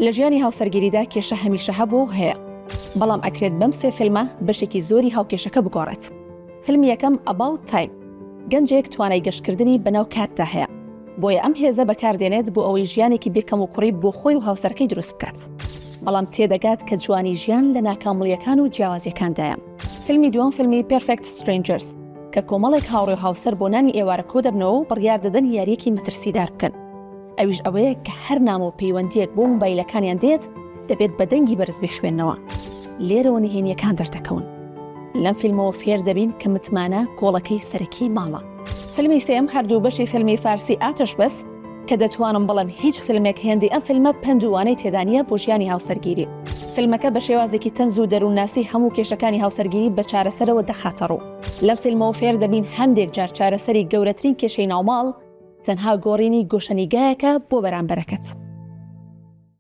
لە ژیانی هاوسەرگیریدا کێشە هەمیشە هەبووە و هەیە، بەڵام ئەکرێت بەم سێ فیلمە بەشێکی زۆری هاوکێشەکە بگۆڕێت. فیلمی یەکەم About Time، گەنجێک توانای گەشتکردنی بەناو کاتدا هەیە، بۆیە ئەم هێزە بەکاردێنێت بۆ ئەوەی ژیانێکی بێ کەموکوڕی بۆ خۆی و هاوسەرەکەی دروست بکات، بەڵام تێدەگات کە جوانی ژیان لە ناکامڵییەکان و جیاوازییەکاندایە. فیلمی دووەم فیلمی Perfect Strangers، کە کۆمەڵێک هاوڕێ و هاوسەر بۆ نانی ئێوارە کۆدەبنەوە و بڕیار دەدەن یارییەکی مەترسیدار بکەن، ئەویش ئەوەیە کە هەر نامە و پەیوەندییەک بۆ مۆبایلەکانیان دێت دەبێت بە دەنگی بەرز بیخوێننەوە. لێرەوە نهێنییەکان دەردەکەون. لەم فیلمەوە فێر دەبین کە متمانە کۆڵەکەی سەرەکیی ماڵە. فیلمی سێیەم هەردوو بەشی فیلمی فارسی آتش بس کە دەتوانم بڵێم هیچ فیلمێک هێندەی ئەم فیلمە پەند و وانەی تێدا نییە بۆ ژیانی هاوسەرگیری. فیلمەکە بە شێوازێکی تەنز و دەروونناسی هەموو کێشەکانی هاوسەرگیری بە چارەسەرەوە دەخاتە ڕوو. لەم فیلمەوە فێر دەبین هەندێک جار چارەسەری گەورەترین کێشەی ناوماڵ تەنها گۆڕینی گۆشەنیگایەکە بۆ بەرامبەرەکەت.